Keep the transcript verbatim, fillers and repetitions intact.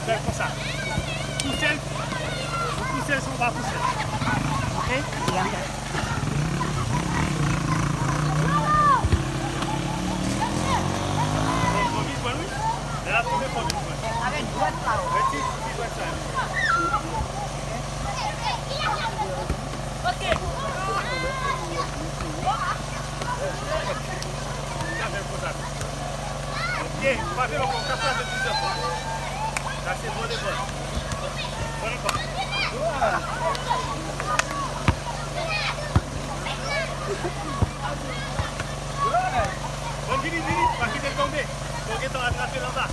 Fè l konsa. Pouse l. Ou pouse l san w pa pouse l. Oke? Li anlè. Fò vin pran l, wi. Lè l ap tonbe, fò vin pran l. Avèk dwèt la, wi. Rete ti dwèt sa yo. Oke. Sa fè l konsa. Oke, pa fè l ankò, ka frape plizyè fwa. Sa se volebòl. Bon ankò. Bon, vini, vini, pa kite l tonbe. Fò w gentan atrape l anba.